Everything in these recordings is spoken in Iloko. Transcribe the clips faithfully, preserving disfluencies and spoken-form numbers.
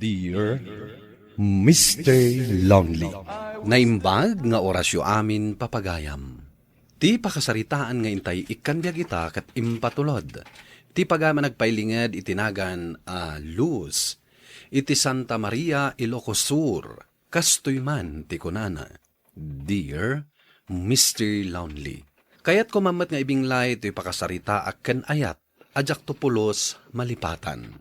Dear Mister Lonely. Naimbag nga orasyo amin, papagayam. Ti pakasaritaan nga intay ikkan biag ita ket impatulod. Ti pagayam a nagpailinged iti nagan a Luz, iti Santa Maria, Ilocos Sur. Kastoy man ti kunana, "Dear Mister Lonely, kayatko man met nga ibinglay toy pakasaritaak ken ayat a diakto pulos malipatan."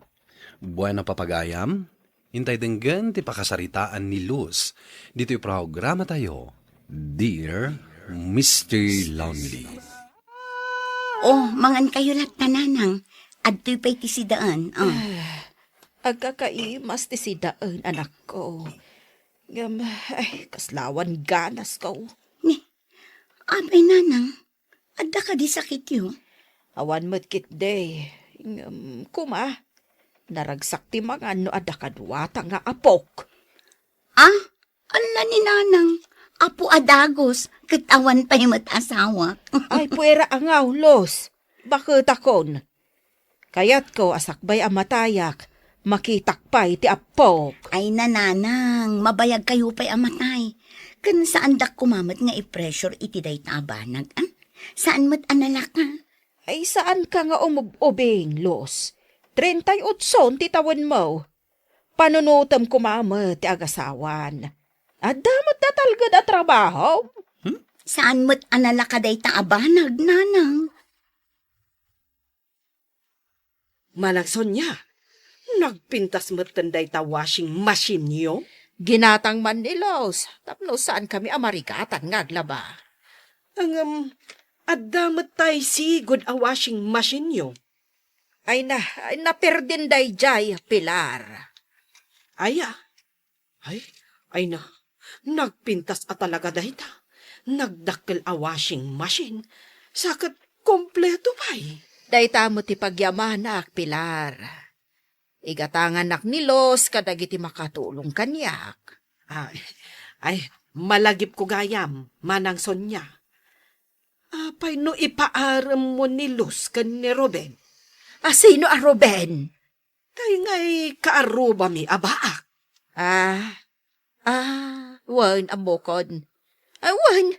Bueno, papagayam, intay denggen ti pakasaritaan ni Luz ditoy programatayo, Dear Mister Lonely. Oh, mangan kayo latta, nanang. Adtoy pay ti sidaen, oh. Ah, agkakaimas ti sidaen, anakko. Ngem, ay, kaslawan ganasko. Ni, apay, nanang, adda kadi sakityo? Awan met ketdi. Ngem, kuma, naragsak ti mangan no adda kaduata nga apok. Ah, ala ni nanang, apo a dagus, ket awan pay met asawa. Ay, puera a ngaw, Luz. Baketakon. Kayatko a sakbay a matayak, makitak pay ti appok. Ay, nanang, mabayag kayo pay a matay. Ken saandak koma met nga i-pressure iti dayta a banag, ah? Saan met a nalaka? Ay, saanka nga umub-ubing, Luz. Treinta y ocho ti tawenmo. Panunutem koma met ti agasawan. Adda met natalged a trabaho? Hmm? Saan met a nalaka dayta a banag, nanang? Manang Sonia, nagpintas metten dayta washing machine-yo? Ginatang man ni Luz, tapno saankami a marigatan nga aglaba. Ngem, adda met tay sigud a washing machine-yo? Ay na, ay naperdin dayjay, Pilar. Aya? Ay, ay na, nagpintas a talaga dayta. Nagdakkel a washing machine. Sa ket kompleto pay. Dayta met ti pagyamanak, Pilar. Igatangannak ni Luz kadagiti makatulong kaniak. Ay, ay, malagipko gayam, Manang Sonia. Apay no ipaaremmo ni Luz ken ni Ruben? A, sino a Ruben? Tay ngay kaarrubami a baak. Ah, ah, wen, ammokon. Ah, wen,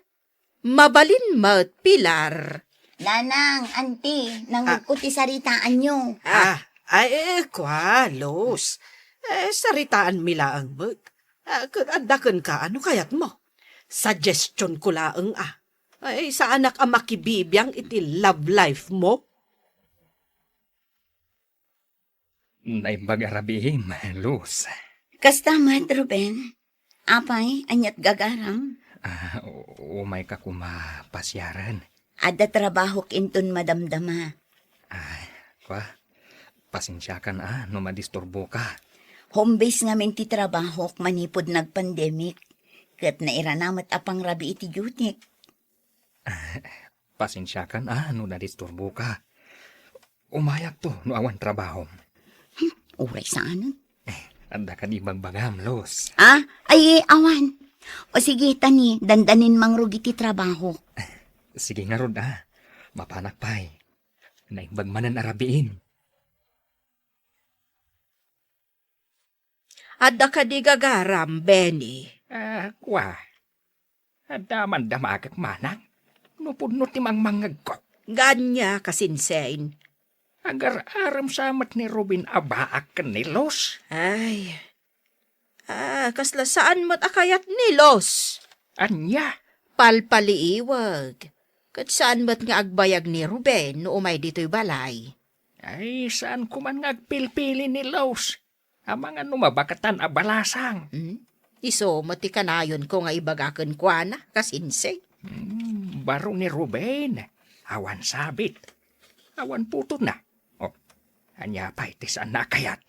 mabalin met, Pilar. Nanang, anti, nangugko ti saritaanyo. Ah, ay, eh, kua, Luz. Eh, saritaanmi laeng met. Ah, ket adda kenka, ano kayatmo? Suggestion ko laeng, ah. Ay, saanak a makibibiang iti love life mo? Naimbag a rabiim, Luz. Kasta met, Ruben. Apay, aniat gagaram? Ah, u-, umayka koma pasiaren. Adda trabahok inton madamdama. Ay, kua, pasensiakan a no madisturboka. Home base ngamin ti trabahok manipud nagpandemic, ket nairana met a pangrabii ti duty. Pasensiakan a no nadisturboka. Umayakto no awan trabahom. Hmm, uray saanen. Eh, adda kadi ibagbagam, Luz? Ah, ay, awan. O sige, ta ni, dandanin mangrugi ti trabaho. Sige ngarud, ah. Mapanak pay. Naimbag manen a rabiin. Adda kadi gagaram, Benny? Ah, kua. Adda man damakek manang. No pudno ti mangmangngegko. Ania, kasinsin? Agar-arem sa met ni Ruben a baak ken ni Luz. Ay. Ah, kasla saan met a kayat ni Luz. Ania? Palpaliiweg. Ket saan met nga agbayag ni Ruben no umay ditoy balay. Ay, saan ko man nga agpilpili ni Luz. Amangan no mabakatan a balasang. Hmm? Isu met ti kanayonko nga ibaga kenkuana, kasinsin. Hmm, baro ni Ruben. Awan sabit. Awan putotna. Oh, ania pay ti saanna a kayat?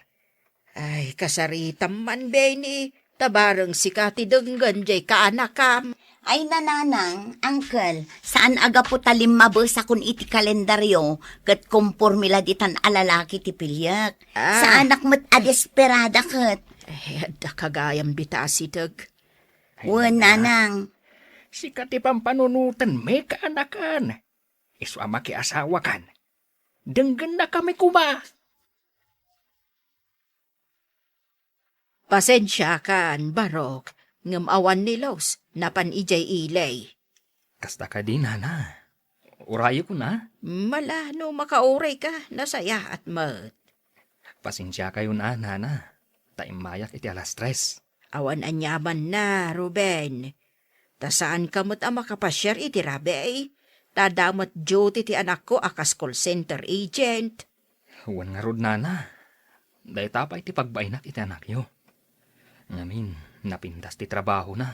Ay, kasaritam man, Benny. Ta bareng sika ti denggen jay kaanakam. Ay, nanang, uncle, saan a gapu ta limmabesakon iti kalendaryo ket komporme la ditan a lalaki ti piliek. Ah. Saanak met a desperada ket. Eh, adda ka gayam bita a siteg. Ay, wen, nanang. Sika ti pampanunotenmi, kaanakan. Isu a makiasawakan. Denggennakami koma. Pasensiakan, Barok, ngem awan ni Luz, napan idiay ili. Kasta kadi, nana? Urayekon a? Mala, no makaurayka, nasayaat met. Pasensiakayon a, nana, ta immayak iti alas tres. Awan aniamanna, Ruben. Ta saanka met a makapasiar iti rabii, ta adda met duty ti anakko a kas call center agent. Wen ngarud, nana, dayta pay ti pagbainak iti anakyo. Ngamin, napintas ti trabahona.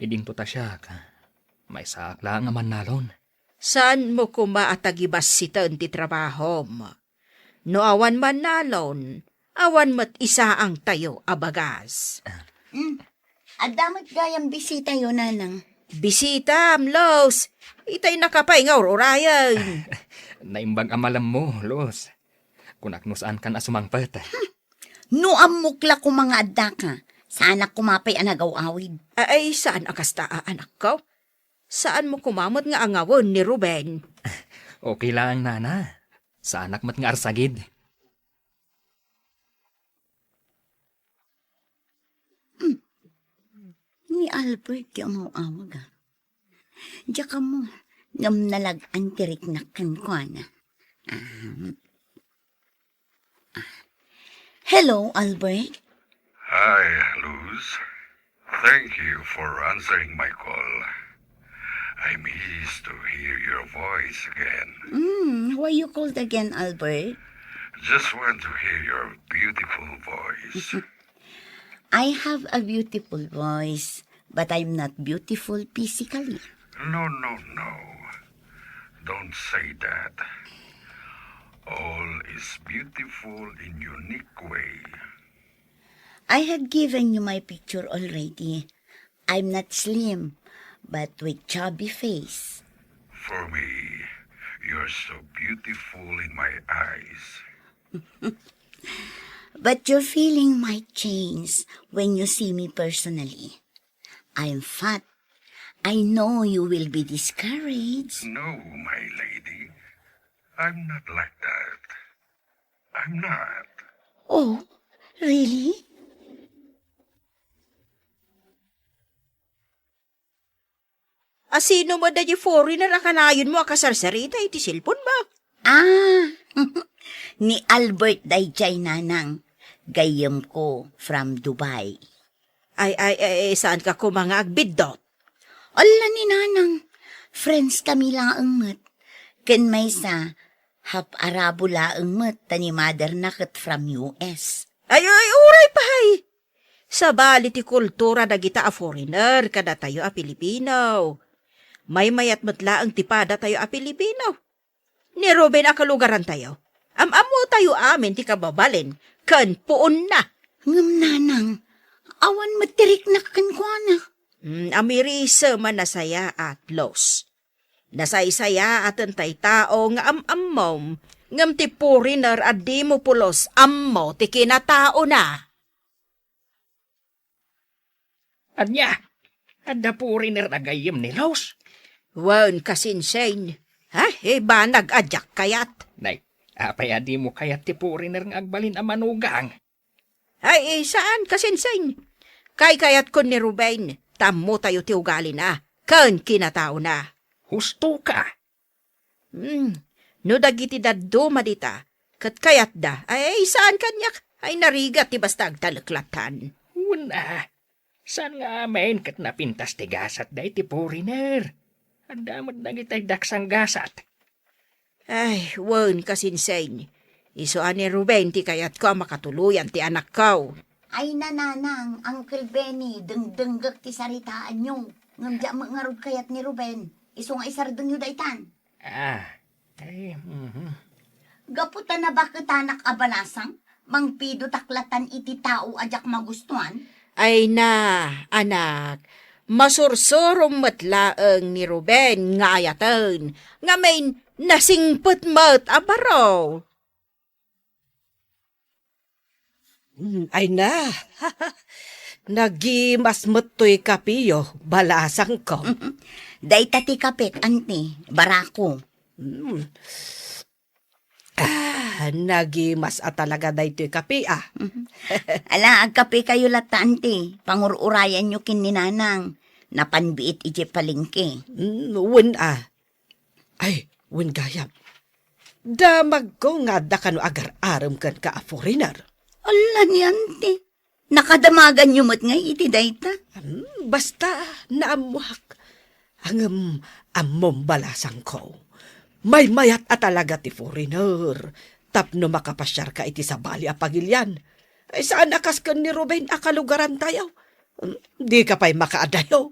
Idinto ta siak, maysaak laeng a mannalon. Saanmo koma a tagibassiten ti trabahom? No awan mannalon, awan met isaangtayo a bagas. Hmm. Adda met gayam bisitayo, nanang. Bisitam, Luz. Itay nakapay nga ur-urayen. Naimbag a malammo, Luz. Kunak no saankan a sumangpet. No ammok la koma nga addaka, saanak koma pay a nagaw-awid. Ay, saan a kasta a anakko? Saanmo koma met nga angawen ni Ruben? Okay lang, nana. Saanak met nga arsagid. Ni Albert ti umaw-awag, a. Diak ammo, ngem nalag-an ti riknak kenkuana. Ah. Hello, Albert. Hi, Luz. Thank you for answering my call. I miss to hear your voice again. Hmm, why you called again, Albert? Just want to hear your beautiful voice. I have a beautiful voice, but I'm not beautiful physically. No, no, no. Don't say that. All is beautiful in unique way. I have given you my picture already. I'm not slim, but with chubby face. For me, you're so beautiful in my eyes. But your feeling might change when you see me personally. I'm fat. I know you will be discouraged. No, my lady. I'm not like that. I'm not. Oh, really? A sino met daydi foreigner a kanayonmo a kasarsarita iti cellphone mo? Ah, ni Albert daydiay, nanang. Gayyemko from Dubai. Ay, ay, ay, saanka koma nga agbiddut? Alla ni nanang, friends kami laeng met. Ken maysa, half Arabo laeng met ta ni mother na ket from U S. Ay, ay, uray pay! Sabali ti kultura dagita a foreigner kadatayo a Pilipino. Maymayat met laeng ti padatayo a Pilipino. Ni Ruben a kalugarantayo. Am-ammotayo amin ti kababalin ken puonna. Ngem nanang, awan met ti riknak kenkuana. Hmm, amirisem a nasayaat, Luz. Nasaysayaaten tay tao nga am-ammom, ngem ti foreigner a dimo pulos ammo ti kinataona. Ania? Adda foreigner a gayyem ni Luz? Wen, kasinsin. Ha? Eh, banag a diak kayat. Nay, apay a dimo kayat ti foreigner nga agbalin a manugang? Ay, eh, saan, kasinsin? Kaykayatko ni Ruben, ta ammotayo ti ugalina, ken kinataona. Husto ka. Hmm, no dagiti dadduma dita, ket kayatda, ay, saan kaniak, ay narigat ti basta agtaleklatan. Wen a, saan nga amin ket napintas ti gasat daydi foreigner. Adda met dagiti daksang gasat. Ay, wen, kasinsin. Isu a ni Ruben ti kayatko a makatuloyan ti anakko. Ay, nanang, Uncle Benny, dengdenggek ti saritaanyo. Ngem diak met ngarud kayat ni Ruben. Isu nga isardengyo daytan. Ah, ay, mhm. Gapu ta nabaketanak a balasang, mangpidotak latan iti tao a diak magustuan? Ay na, anak, masursurom met laeng ni Ruben nga ayaten, ngamin nasingpet met a baro. Mm, ay na. Nagimas met toy kapiyo, balasangko. Dayta ti kapek, anti, barako. Mm. Ah, nagimas a talaga daytoy kape, ah. Mhm. Ala, agkapekayo latta, anti. Pangur-urayanyo ken ni Nanang. Napan biit idiay palengke. Mm, wen, ah. Ay, wen gayam. Damagko nga adda kano agar-arem kenka a foreigner. Ala ni anti. Nakadamaganyo met ngay iti dayta? Hmm, basta naammoak. Ngem ammom, balasangko, maymayat a talaga ti foreigner tapno makapasiarka iti sabali a pagilian. Ay, saan a kas ken ni Ruben a kalugarantayo. Hmm, dika pay makaadayo.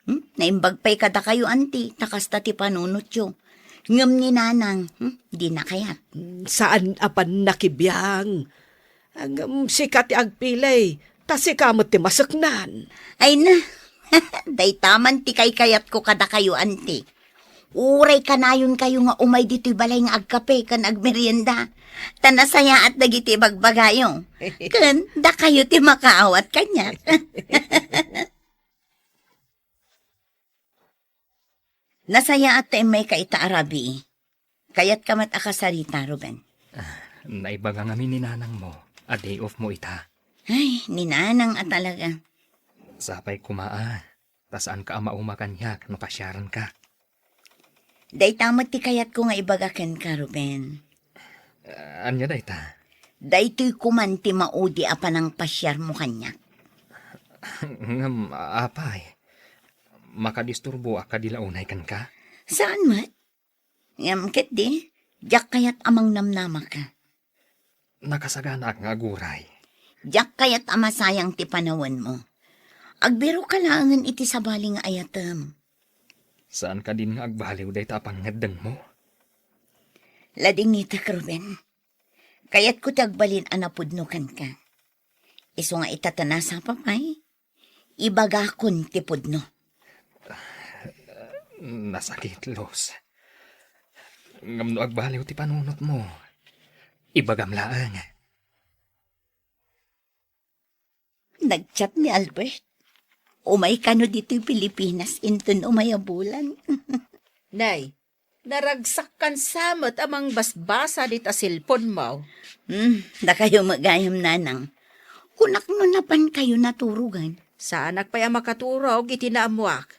Hmm? Naimbag pay kadakayo, anti, ta kasta ti panunotyo. Ngem ni Nanang, hmm, dina kayat. Hmm, saan a pannakibiang. Ngem sika ti agpili, ta sika met ti maseknan. Ay na, dayta man ti kaykayatko kadakayo, anti. Uray kanayonkayo nga umay ditoy balay nga agkape ken agmerienda. Ta nasayaat dagiti ibagbagayo. Ken dakayo ti makaawat kaniak. Nasayaat ta immayka ita a rabii. Kayatka met a kasarita, Ruben? Ah, naibaga ngamin ni nanangmo a day off mo ita. Ay, ni nanang a talaga. Sapay koma a, ta saanka a mauma kaniak no pasiarenka. Dayta met ti kayatko nga ibaga kenka, Ruben. Ah, ania dayta? Daytoy koman ti maudi a panangpasiarmo kaniak. Ngem, apay, makadisturbo a kadi la unay kenka? Saan met? Ngem ketdi, diak kayat a mangnamnamaka. Nakasaganaak nga aguray. Diak kayat a masayang ti panawenmo. Agbiroka laengen iti sabali nga ayatem. Saan kadin nga agbaliw dayta a pangngeddengmo? Ladingitek, Ruben. Kayatko ti agbalin a napudno kenka. Isu nga ita ta nasapa pay, ibagakon ti pudno. Nasakit, Luz. Ngem no agbaliw ti panunotmo, ibagam laeng. Nag-chat ni Albert. Umay kano ditoy Pilipinas inton umay a bulan. Nay, naragsak kan sa met a mangbasbasa dita cellphone mo. Hmm, dakayo met gayam, nanang. Kunak no napan kayo naturugan. Saanak pay a makaturog iti naammuak.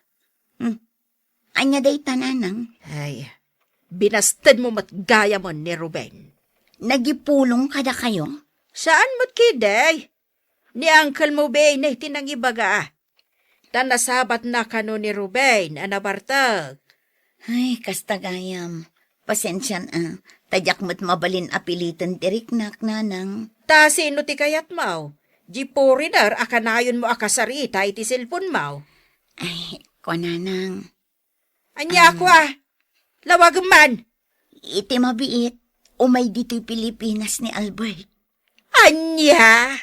Hmm. Ania dayta, nanang? Ay, binasted mo met gayam ni Ruben. Nagipulong kadakayo? Saan met ketdi? Ni uncle mo, Bene, ti nangibaga. Ta nasabatna kano ni Ruben a nabartek. Ay, kasta gayam. Pasensian a, ta diak met mabalin a piliten ti riknak, nanang. Ta sino ti kayatmo? Di foreigner a kanayonmo a kasarita iti cellphone mo? Ay, kua, nanang. Ania, ah, kua? Lawagem man. Iti mabiit, umay ditoy Pilipinas ni Albert. Ania?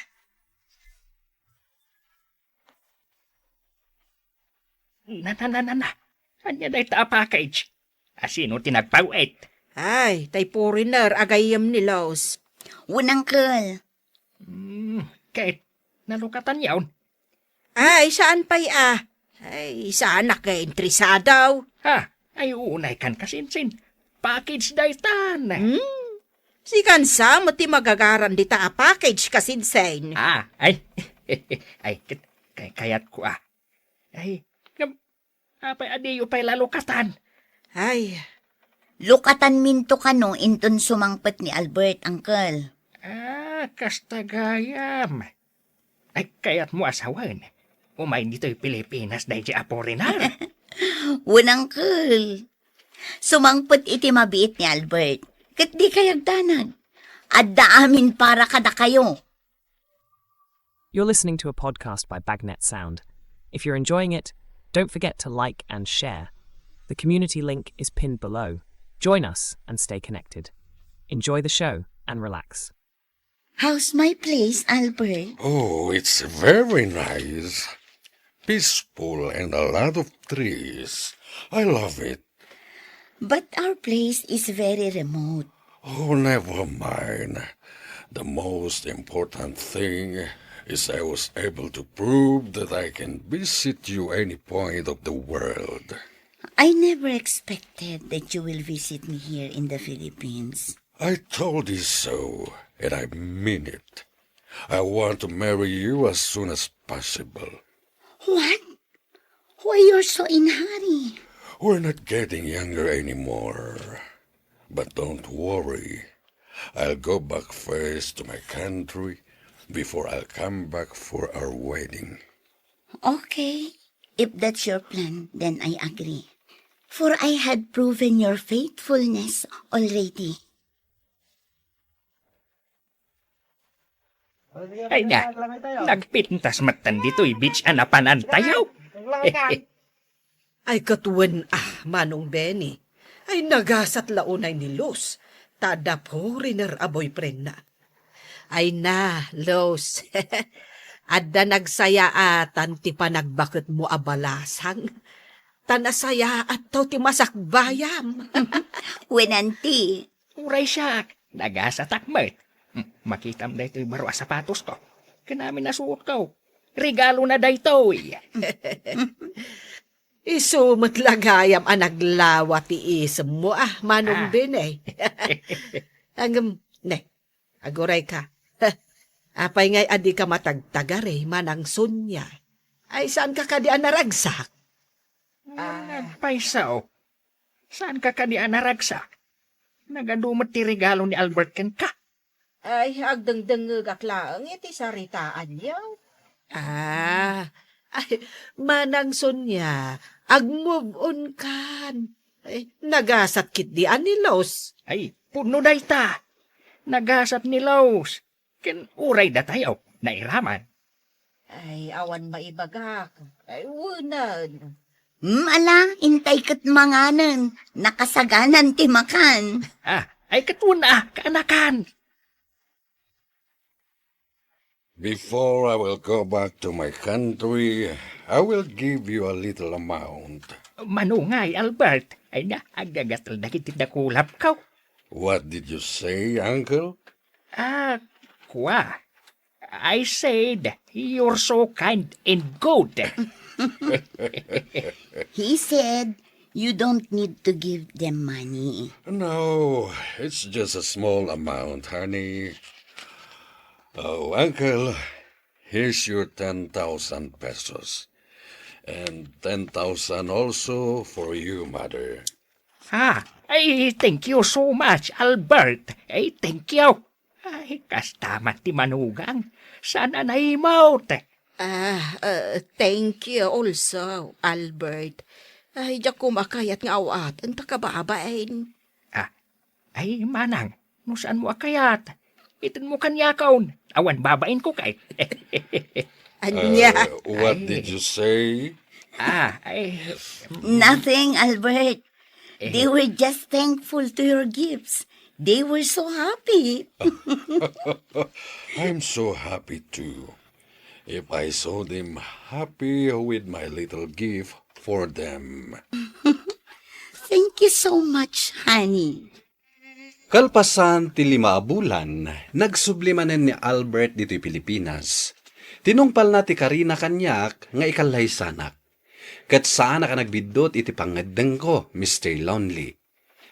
Na, na, na, na, na. Ania dayta a package? A sino ti nagpaw-it? Ay, tay foreigner a gayyem ni Luz. Wen, uncle. Hmm, ket, nalukatanyon? Ay, saan pay a. Ay, saanak nga interesado. Ha? Ay, unay kan kasinsin. Package daytan. Hmm? Sikan sa met ti magagaran dita a package kasinsin. Ah, ay. Ay, kit-, kay-, kayatko a. Ay, ngem, apay a diyo pay lalukatan? Ay. Lukatanminto kano inton sumangpet ni Albert, uncle. Ah, kasta gayam. Ay, kayatmo a sawen, umay ditoy Pilipinas daydi a foreigner? Wen, uncle. Sumangpet iti mabiit ni Albert, ket dikay agdanag. Adda amin para kadakayo. You're listening to a podcast by Bagnet Sound. If you're enjoying it, don't forget to like and share. The community link is pinned below. Join us and stay connected. Enjoy the show and relax. How's my place, Albert? Oh, it's very nice. Peaceful and a lot of trees. I love it. But our place is very remote. Oh, never mind. The most important thing is I was able to prove that I can visit you any point of the world. I never expected that you will visit me here in the Philippines. I told you so, and I mean it. I want to marry you as soon as possible. What? Why you're so in hurry? We're not getting younger anymore. But don't worry. I'll go back first to my country before I'll come back for our wedding. Okay. If that's your plan, then I agree. For I had proven your faithfulness already. Ay na, nagpintas met ditoy beach a napanan tayo. Ay, ket wen, ah, Manong Benny. Ay, nagasat la unay ni Luz, ta adda foreigner a boyfriendna. Ay na, Luz. Adda nagsayaatan ti panagbaketmo a balasang. Ta nasayaat tayo ti masakbayam. Wen, auntie. Uray siak, nagasatak met. Hmm, makitam daytoy baro a sapatosko. Ken amin a suotko. Regalona daytoy. Isu met la gayam a naglawa ti isemmo, ah, Manong Ah. Benny. Ngem, ne, agurayka. Apay ngay a dika matagtagari, Manang Sonia? Ay, saanka kadi a naragsak? Ah. Nagpayso. Saanka kadi a naragsak? Nagadu met ti regalo ni Albert kenka. Ay, agdengdengngegak laeng iti saritaanyo. Ah, ay, Manang Sonia, ag-move on kan. Ay, nagasat ketdi a ni Luz. Ay, pudno dayta. Nagasat ni Luz. Ken uray datayo, nairaman. Ay, awan maibagak. Ay, wenen. Hmm, ala, intay ket manganen. Nakasaganan ti makan. Ah, ay ket wen, ah, kaanakan. Before I will go back to my country, I will give you a little amount. Manungay, Albert. Ay na, aggagatol dagiti dakulapko. What did you say, Uncle? Ah, kua. I said, "You're so kind and good." He said, "You don't need to give them money." No, it's just a small amount, honey. Oh, Uncle, here's your ten thousand pesos. And ten thousand also for you, Mother. Ah, ay, thank you so much, Albert. Ay, thank you. Ay, kasta met ti manugang. Saan a naimut? Ah, uh, thank you also, Albert. Ay, diak koma kayat nga awaten ta kababain. Ah, ay, manang, no saanmo a kayat, itenmo kaniakon. Awan babainko kay. Ania? Uh, what Ay. did you say? Ah, ay. Nothing, Albert. Eh. They were just thankful to your gifts. They were so happy. I'm so happy too. If I saw them happy with my little gift for them. Thank you so much, honey. Kalpasan ti lima a bulan, nagsubli manen ni Albert ditoy Pilipinas. Tinungpalna ti karina kaniak nga ikallaysanak. Ket saanak a nagbiddut iti pangngeddengko, Mister Lonely.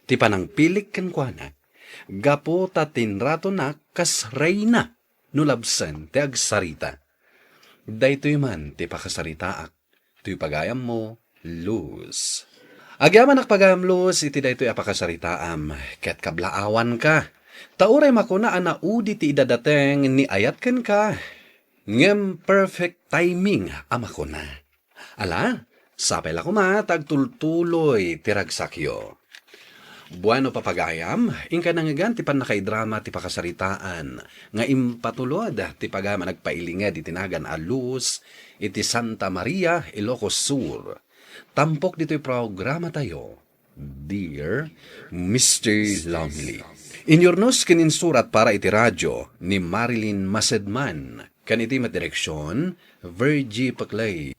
Ti panangpilik kenkuana, gapu ta tinratonak kas reyna no labsen ti agsarita. Daytoy man ti pakasaritaak. Toy pagayammo, Luz. Agyamanak pagayam, Luz, iti daytoy a pakasaritaam, ket kablaawanka. Ta uray makuna a naudi ti idadateng ni ayat kenka, ngem perfect timing a makuna. Ala, sapay la koma ta agtultuloy ti ragsakyo. Bueno, papagayam, inka nangngegan ti pannakaidrama ti pakasaritaan nga impatulod ti pagayam a nagpailinged iti nagan a Luz iti Santa Maria, Ilocos Sur. Tampok ditoy programatayo, Dear Mister Lonely. Inyurnos ken insurat para iti radio ni Marilyn Masedman, ken iti met direksion, Virgie Paclay.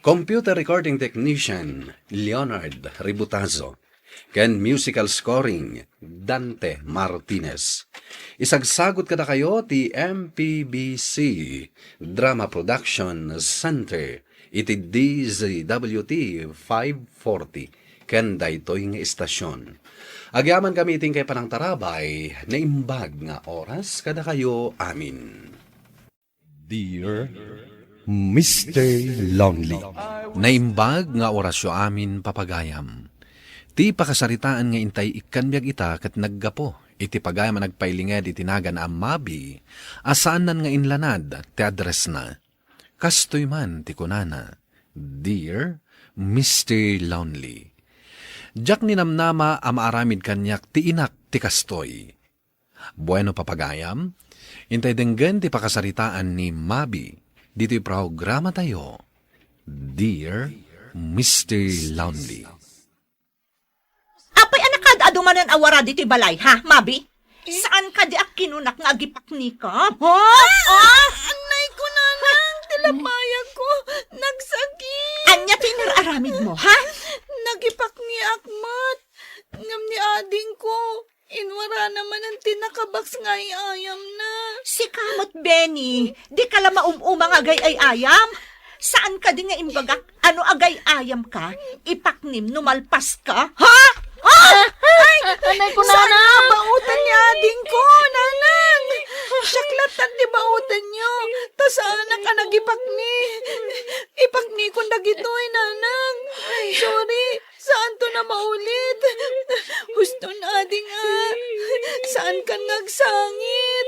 Computer recording technician, Leonard Ributazo. Ken musical scoring, Dante Martinez. Isagsagut kadakayo ti M P B C Drama Production Center iti D Z W T five forty, ken daytoy nga istasion. Agyamankami iti inkay panangtarabay, naimbag nga oras kadakayo amin. Dear Mister Lonely. Naimbag nga orasyo amin, papagayam. Ti pakasaritaan nga intay ikkan biag ita ket naggapu iti pagayam a nagpailinged iti nagan a Mabi a saannan nga inlanad ti addressna. Kastoy man ti kunana, "Dear Mister Lonely." Diak ninamnama a maaramid kaniak ti inak ti kastoy. Bueno, papagayam, intay denggen ti pakasaritaan ni Mabi ditoy programatayo, Dear Mister Lonely. Apay a nakaad-adu manen a wara ditoy balay, ha, Mabi? Saan kadi a kinunak nga agipaknika? Ha? Ah! Annay ko, nanang, ti labayag ko, nagsakit. Ania ti inar-aramid mo, ha? Nagipakniak met. Ngem ni ading ko, inwarana manen ti nakabaks nga ay-ayamna. Sika met, Benny, dika la maum-uma nga agay-ay-ayam. Saan kadi nga imbagak a no agay-ayamka, ipaknim no malpaska? Ha? Ah! Ay! Anay ko, saan nana? Nga baoten ni ading ko, nanang? Siak lattan ti baotenyo. Ta saanak a nagipakni. Ipaknikon dagitoy, nanang. Sorry, saanton a maulit. Huston, ading a. Saankan nga agsangit.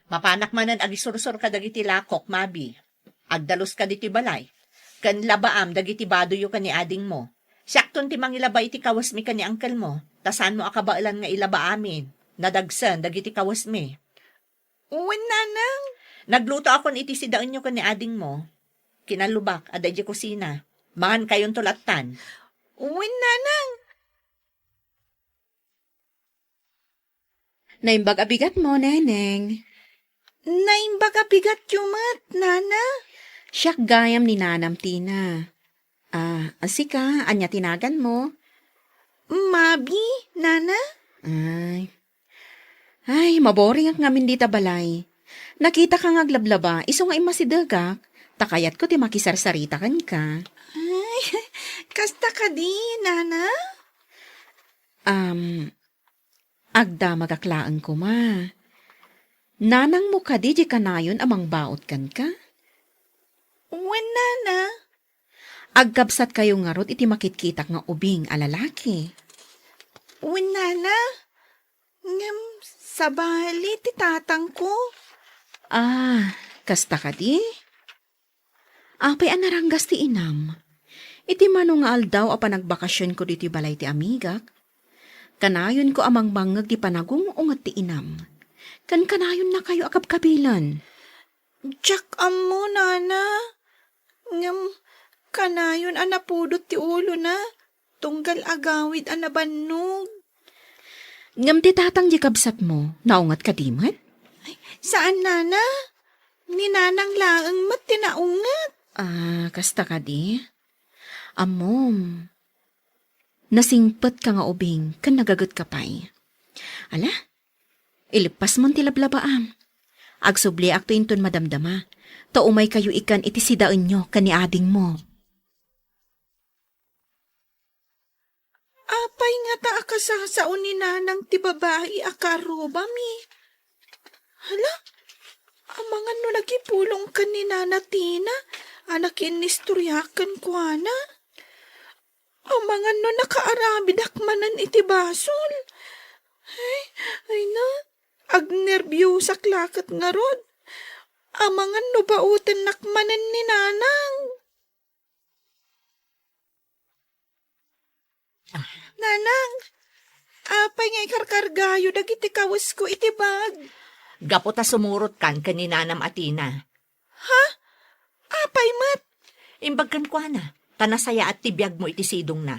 Mapanak manen agisursor kadagiti lakok, Mabi. Agdaluska ditoy balay. Ken labaam dagiti badoyo ken ni adingmo. Siakton ti mangilaba iti kawesmi ken ni angkelmo, ta saanmo a kabaelan nga ilaba amin. Nadagsen dagiti kawesmi. Wen, nanang. Naglutoakon iti sidaenyo ken ni adingmo. Kinallubak, adda idiay kusina. Mangankayonto lattan. Wen, nanang. Naimbag a bigatmo, Neneng. Naimbag a bigatyo met, nana. Siak gayam ni nanam, Tina. Ah, sika, ania ti naganmo? Mabi, nana. Ay. Ay, maboringak ngamin dita balay. Nakitaka nga aglablaba, isu nga immasidegak, ta kayatko ti makisarsarita kenka. Ay, kasta kadi, nana? Um, agdamagak laeng koma. Nanangmo kadi diay kanayon a mangbaut kenka? Wen, nana. Agkabsatkayo ngarud iti makitkitak nga ubing a lalaki. Wen, nana. Ngem sabali ti tatangko. Ah, kasta kadi? Apay a naranggas ti inam? Iti mano nga aldaw a panagbakasionko ditoy balay ti amigak, kanayonko a mangmangngeg ti panagung-unget ti inam. Ken kanayonnakayo a kabkabilen. Diak ammo, nana. Ngem kanayon a napudot ti ulona tunggal agawid a nabannog. Ngem ti tatang diay kabsatmo, naunget kadi met? Ay, saan, nana. Ni nanang laeng met ti naunget. Ah, kasta kadi? Ammom, nasingpetka nga ubing ken nagagetka pay. Ala, ileppasmon ti lablabaam. Agsubliakto inton madamdama, ta umaykayo ikkan iti sidaenyo ken ni adingmo. Apay ngata a kasasao ni nanang ti babai a kaarrubami? Hala, amangan no nagipulongkan ni Nana Tina a nakinistoriak kenkuana? Amangan no nakaaramidak manen iti basol? Ay, ay na, agnerbiusak laket ngarud. Amangan no baotennak manen ni nanang. Nanang, apay nga ikarkargayo dagiti kawesko iti bag? Gapu ta sumurotkan ken ni nanam a Tina. Ha? Apay met? Imbag kenkuana, ta nasayaat ti biagmo iti sidongna.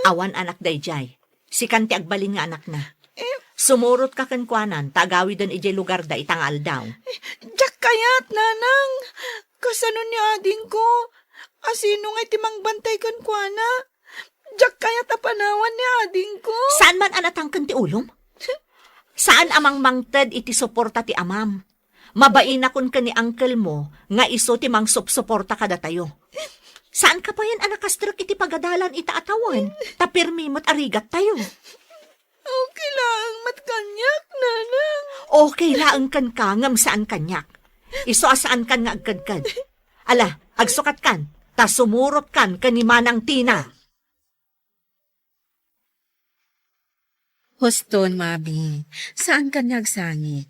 Awan anak daydiay. Sikan ti agbalin nga anakna. Eh? Sumurotka kenkuanan, ta agawiden idiay lugarda ita nga aldaw. Eh, diak kayat, nanang. Kasano ni adingko? Asino ngay ti mangbantay kenkuana? Diak kayat a panawan ni adingko. Saan man a natangken ti ulom? Saan a mangmangted iti suporta ti amam. Mabainakon ken ni uncle mo nga isu ti mangsupsuporta kadatayo. Saanka payen a nakastrek iti pagadalan ita a tawen, ta pirmi met a rigattayo. Okay laeng met kaniak, Nanang. Okay laeng kenka, ngem saan kaniak. Isu a saankan nga agkedked. Ala, agsukatkan, ta sumurotkan ken ni Manang Tina. Huston, Mabi. Saankan nga agsangit.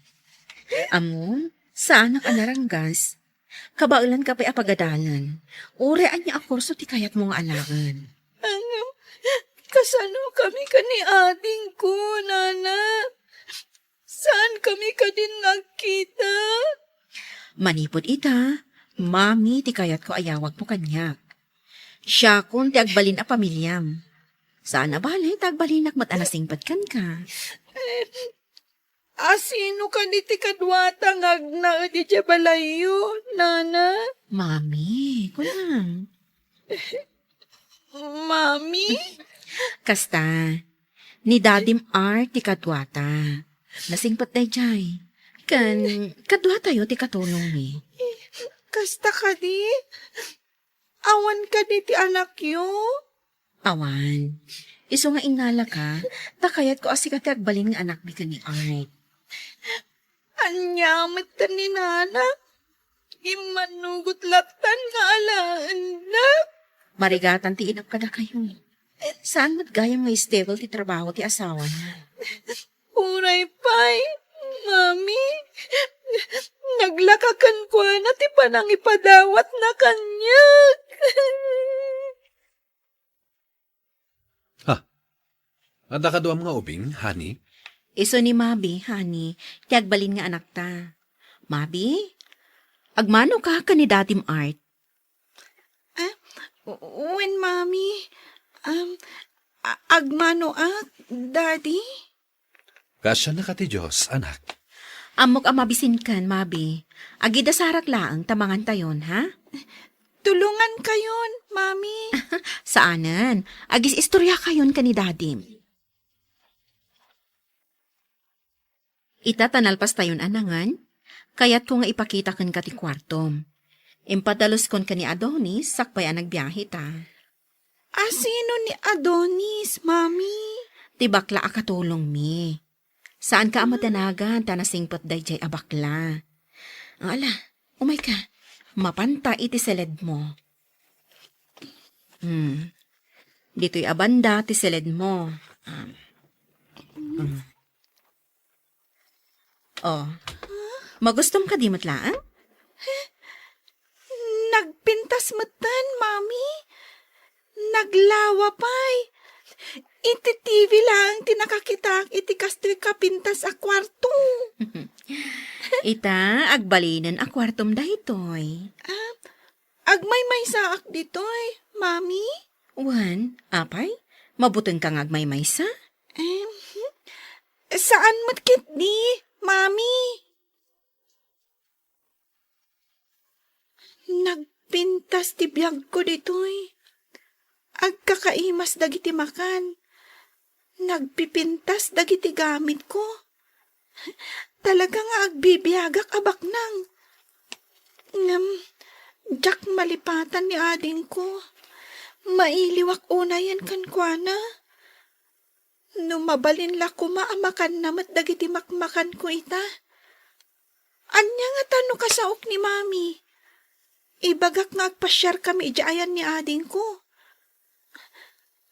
Ammom, saanak a naranggas. Kabaelanka pay a pagadalan. Uray ania a kurso ti kayatmo nga alaen. Ngem, kasanokami ken ni adingko, Nana? Saankami kadin nagkita? Manipud ita, Mami ti kayatko a yawagmo kaniak. Siakon ti agbalin a pamiliam. Saan a bale, ta agbalinak met a nasingpet kenka. Asino kadi ti kaduata nga agnaed idiay balayyo, Nana? Mami, kunam. Mami? Kasta, ni Dadim Art ti kaduata. Nasingpet daydiay. Ken, kaduatayo ti katulongmi. Kasta kadi? Awan kadi ti anakyo? Awan. Isu nga innalaka, ta kayatko a sika ti agbalin nga anakmi ken ni Art. Ania met ni Nana? Immannugot lattan nga alaennak. Marigatan ti inam kadakayo. Saan met gayam nga stable ti trabaho ti asawana. Uray pay, Mami, naglaka kenkuana ti panangipadawatna kaniak. Ha? Adda kaduam nga ubing, honey? Isu ni Mabi, honey, ti agbalin nga anakta. Mabi, agmanoka ken ni Dadim Art? Ah, wen, Mami. Um, a-, agmanoak, Daddy? Kaasiannaka ti Dios, anak. Ammok a mabisinkan, Mabi. Agidasarak laeng ta mangantayon, ha? Tulongankayon, Mami. Saanen. Agis-istoriakayon ken ni Dadim. Ita ta nalpastayon a nangan, kayatko nga ipakita kenka ti kuartom. Impadaluskon ken ni Adonis sakbay a nagbiahe ta. Asino ni Adonis, Mami? Ti bakla a katulongmi. Saanka a madanagan ta nasingpet daydiay a bakla. Ala, umayka. Mapanta iti seledmo. Hmm. Ditoy a banda ti seledmo. Um, hmm. Oh. Magustom kadi met laeng? Nagpintas metten, Mami. Naglawa pay. Iti T V laeng ti nakakitaak iti kastoy kapintas a kuarto. Ita, agbalinen a kuartom daytoy. Ah, agmaymaysaak ditoy, Mami? Wen, apay, mabutengka nga agmaymaysa? Em, saan met ketdi, Mami. Nagpintas ti biagko ditoy. Agkakaimas dagiti makan. Nagpipintas dagiti gamitko. Talaga nga agbibiagak a baknang. Ngem, diak malipatan ni adingko. Mailiwak unayen kenkuana. No mabalin la koma a makanna met dagiti makmakanko ita. Ania ngata no kasaok ni Mami? Ibagak nga agpasiarkami idiay ayan ni adingko.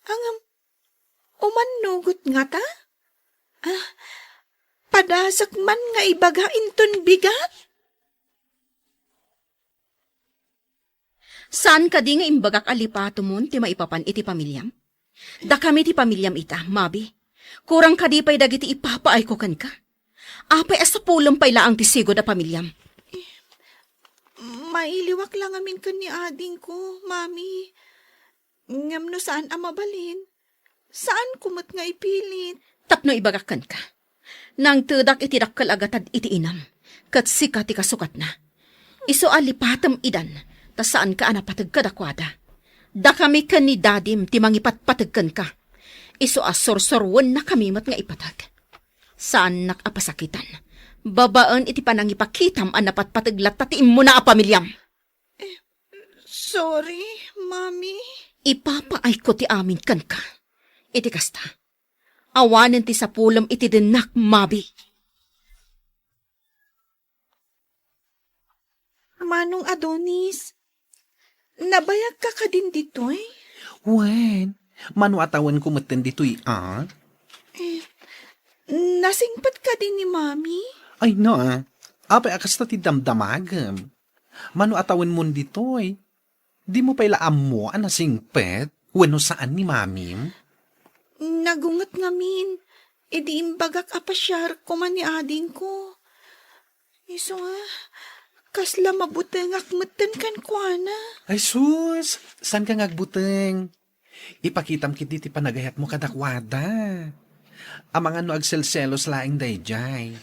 Ngem, umannugot ngata? Ah, padasek man nga ibaga inton bigat? Saan kadi nga imbagak a lipatomon ti maipapan iti pamiliam? Dakami ti pamiliam ita, Mabi. Kurang kadi pay dagiti ipapaayko kenka? Apay a sapulem pay laeng ti sigud a pamiliam? Mailiwak la ngamin ken ni adingko, Mami. Ngem no saan a mabalin, saanko met nga ipilit. Tapno ibagak kenka, nangtedak iti dakkel a gatad iti inam, ket sika ti kasukatna. Isu a lipatem idan, ta saanka a napateg kadakuada. Dakami ken ni Dadim ti mangipatpateg kenka. Isu a sursuruennakami met nga ipateg. Saannak a pasakitan. Babaen iti panangipakitam a napatpateg latta ti immuna a pamiliam. Sorry, Mami. Ipapaayko ti amin kenka. Iti kasta, awanen ti sapulem iti dennak, Mabi. Manong Adonis, nabayagka kadin ditoy? Wen, mano a tawenko metten ditoy, a? Eh, nasingpet kadi ni Mami? Ay na, apay a kasta ti damdamagem? Mano a tawenmon ditoy? Dimo pay la ammo a nasingpet wenno saan ni Mamim? Nagunget ngamin, idi imbagak a pasiar koma ni adingko. Isu nga, kasla mabutengak metten kenkuana. Ay sus, saanka nga agbuteng? Ipakitam ketdi ti panagayatmo kadakuada. Amangan no agselselos laeng daydiay.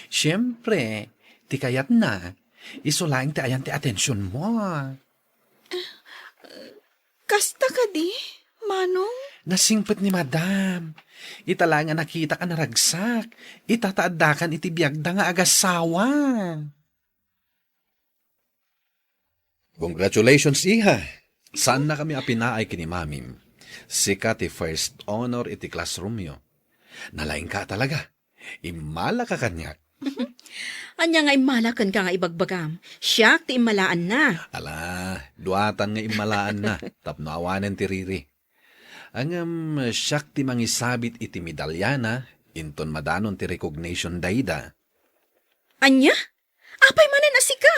Siempre, ti kayatna, isu laeng ti ayan ti atensionmo. Kasta kadi, Manong? Nasingpet ni Madam. Ita laeng a nakitak a naragsak. Ita ta addakan iti biagda nga agasawa. Congratulations, iha! Saannakami a pinaay ken ni Mamim. Sika ti first honor iti classroomyo. Nalaingka talaga. Immalaka kaniak. Ania nga immala kenka nga ibagbagam? Siak ti immalaanna. Ala, duatan nga immalaanna, tapno awanen ti riri. Ngem siak ti mangisabit iti medalyana, inton madanon ti recognition dayda. Ania? Apay manen a sika?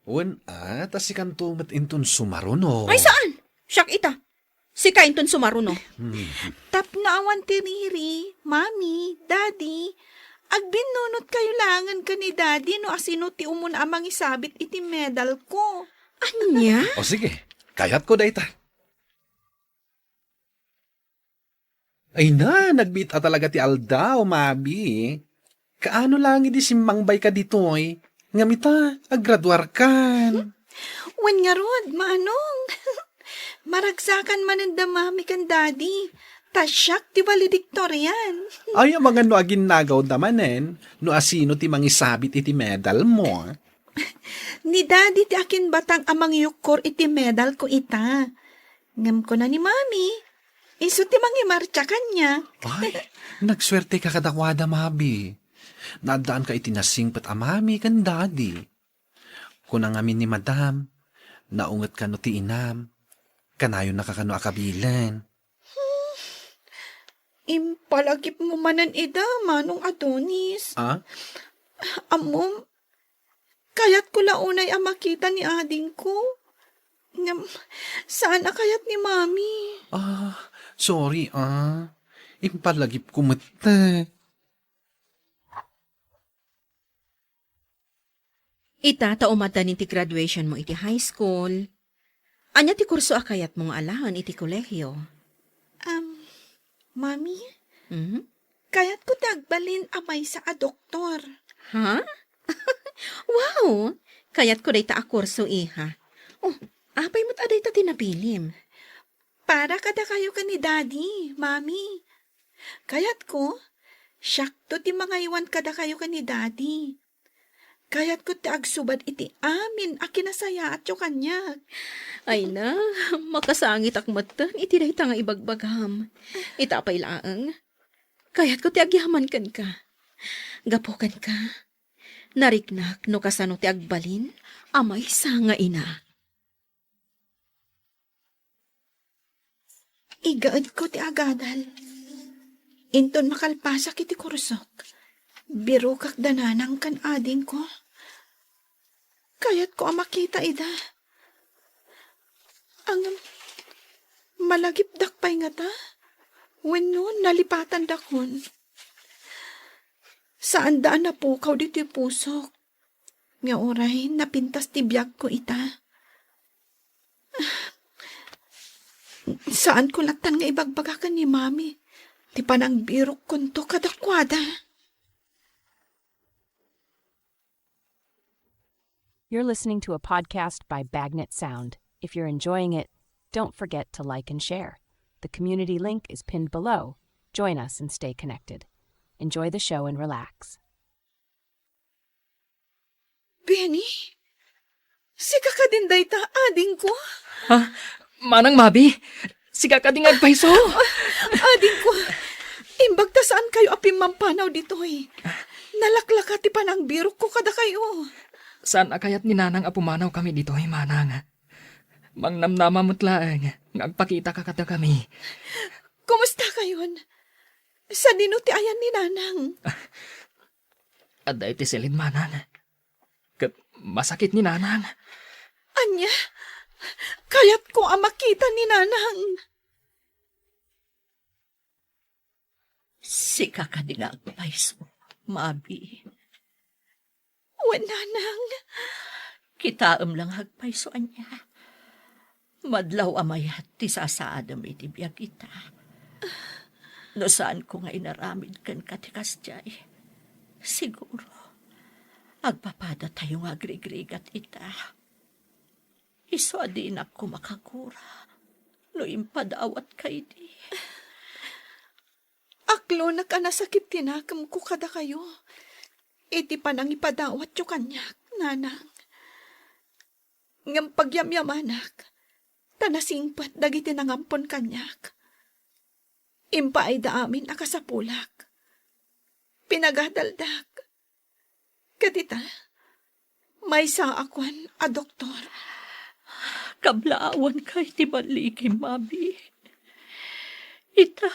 Wen a, ta sikanto met inton sumaruno. Ay, saan? Siak ita. Sika inton sumaruno. Hmm. Tapno awan ti riri, Mami, Daddy, agbinnunotkayo laengen ken ni Daddy no asino ti umuna a mangisabit iti medalko. Ania? O sige, kayatko dayta. Ay na, nagbiit a talaga ti aldaw, Mabi. Kaano lang idi simmangbayka ditoy? Ngem ita, aggraduarkan. Hmm? Wen ngarud, Manong. Maragsakan manen da Mami ken Daddy. Ta siak ti valedictorian. Ay, amangan no aginnagawda manen, no asino ti mangisabit iti medalmo. Ni Daddy ti akinbatang a mangyukkor iti medalko ita. Ngem kuna ni Mami, isu ti mangimartsa kaniak. Ay, nagsuerteka kadakuada, Mabi. Naaddaanka iti nasingpet a Mami ken Daddy. Kuna ngamin ni Madam, naungetka no ti inam. Kanayonnaka kano a kabilen. Hmm. Impalagipmo manen ida, Manong Adonis. Ah? Ammom, kayatko la unay a makita ni adingko. Ngem, saan a kayat ni Mami. Ah, sorry, ah. Impalagipko met. Ita, ta umaddanin ti graduationmo iti high school, ania ti kurso a kayatmo nga alaen iti kolehio? Um, Mami, Mhm. kayatko ti agbalin a maysa a doktor. Ha? Wow! Kayatko dayta a kurso, iha. Oh, apay met a dayta ti napilim? Para kadakayo ken ni Daddy, Mami. Kayatko, siakto ti mangaywan kadakayo ken ni Daddy. Kayatko ti agsubad iti amin a kinasayaatyo kaniak. Ay na, makasangitak metten iti dayta nga ibagbagam. Ita pay laeng, kayatko ti agyaman kenka. Gapu kenka, nariknak no kasano ti agbalin a maysa nga ina. Igaedko ti agadal. Inton makalpasak iti kursok, birokak da nanang ken adingko. Kayatko a makita ida. Ngem, malagipdak pay ngata? Wenno nalipatandakon? Saanda a napukaw ditoy pusok. Nga uray napintas ti biagko ita. Saanko lattan nga ibagbaga ken ni Mami ti panangbirokkonto kadakuada. You're listening to a podcast by Bagnet Sound. If you're enjoying it, don't forget to like and share. The community link is pinned below. Join us and stay connected. Enjoy the show and relax. Benny? Sika kadin dayta, adingko? Ha? Manang Mabi? Sika kadi nga agpayso? Adingko, imbag ta saan kayo a pimmampanaw ditoy. Nalaklaka ti panangbirokko kadakayo. Saan a kayat ni Nanang a pumanaw kami ditoy, Manang. Mangnamnama met laeng nga agpakitaka kadakami. Kumusta kayon? Sadino ti ayan ni Nanang? Adda iti silin, Manang. Ket masakit ni Nanang. Ania? Kayatko a makita ni Nanang. Sika kadi nga agpayso, Mabi? Wen, Nanang. Kitaem la nga agpayso, ania? Madlaw a mayat ti sasaadem iti biag ita. No saanko nga inaramid kenka ti kasdiay, siguro, agpapadatayo nga agrigrigat ita. Isu a dinak koma kagura no impadawatka idi. Aklonak a nasakit ti nakemko kadakayo iti panangipadawatyo kaniak, Nanang. Ngem pagyamyamanak, ta nasingpet dagiti nangampon kaniak. Impaayda amin a kasapulak. Pinagadaldak. Ket ita, maysaak a doktor. Kablaawanka iti ballikim, Mabi. Ita,